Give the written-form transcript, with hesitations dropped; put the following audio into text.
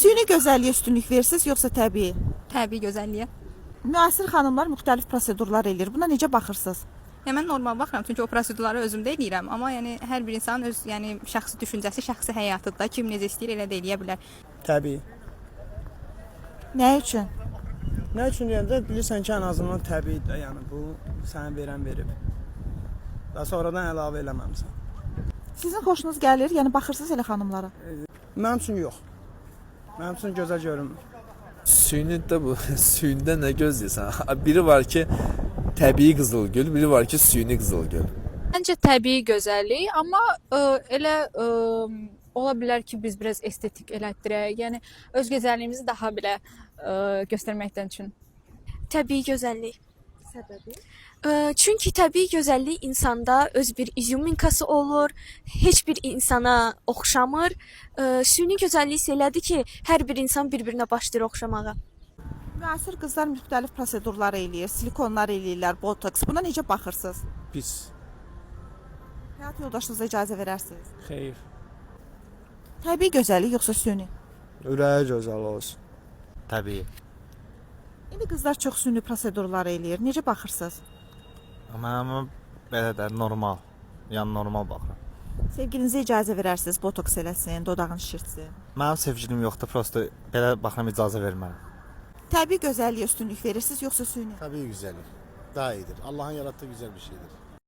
Süni gözəlliyə üstünlük verirsiniz yoxsa təbii? Təbii gözəlliyə. Müasir xanımlar müxtəlif prosedurlar eləyir. Buna necə baxırsınız? Yəni mən normal baxıram, çünki o prosedurları özüm də eləyirəm, amma yəni hər bir insanın öz, yəni şəxsi düşüncəsi, şəxsi həyatıdır da, kim necə istəyir elə də eləyə bilər. Təbii. Nə üçün? Nə üçün deyəndə bilirsən ki, ən azından təbiidir də, yəni bu sənə verən verib. Daha sonradan əlavə eləməmisən. Sizin xoşunuz gəlir? Yəni baxırsınız elə xanımlara? Mənim üçün yox. Mənim üçün gözəl görünmür. Süni də bu sünidə nə gözləyirsən? Biri var ki, təbii qızılgül, biri var ki, süni qızılgül. Məncə təbii gözəllik, amma elə ola bilər ki, biz biraz estetik elətdirək. Yəni öz gözəlliyimizi daha belə göstərməkdən üçün. Təbii gözəllik. Səbəbi? Çünki təbii gözəllik insanda öz bir izyuminkası olur, heç bir insana oxşamır. Süni gözəllik isə elədir ki, hər bir insan bir-birinə başlayır oxşamağa. Müasir qızlar müxtəlif prosedurlar eləyir, silikonlar eləyirlər, botoks. Buna necə baxırsınız? Pis. Həyat yoldaşınıza icazə verərsiniz? Xeyr. Təbii gözəllik yoxsa süni? Ürəyi gözəl olsun. Təbii. İndi qızlar çox süni prosedurlar eləyir. Necə baxırsınız? Amma belə də normal. Yəni normal baxıram. Sevgilinizə icazə verərsiniz, botoks eləsin, dodağını şişirtsin. Mənim sevgilim yoxdur, prosta belə baxıram icazə vermərəm. Təbii gözəlliyə üstünlük verirsiniz yoxsa süni? Tabii güzellik. Daha iyidir. Allah'ın yarattığı güzel bir şeydir.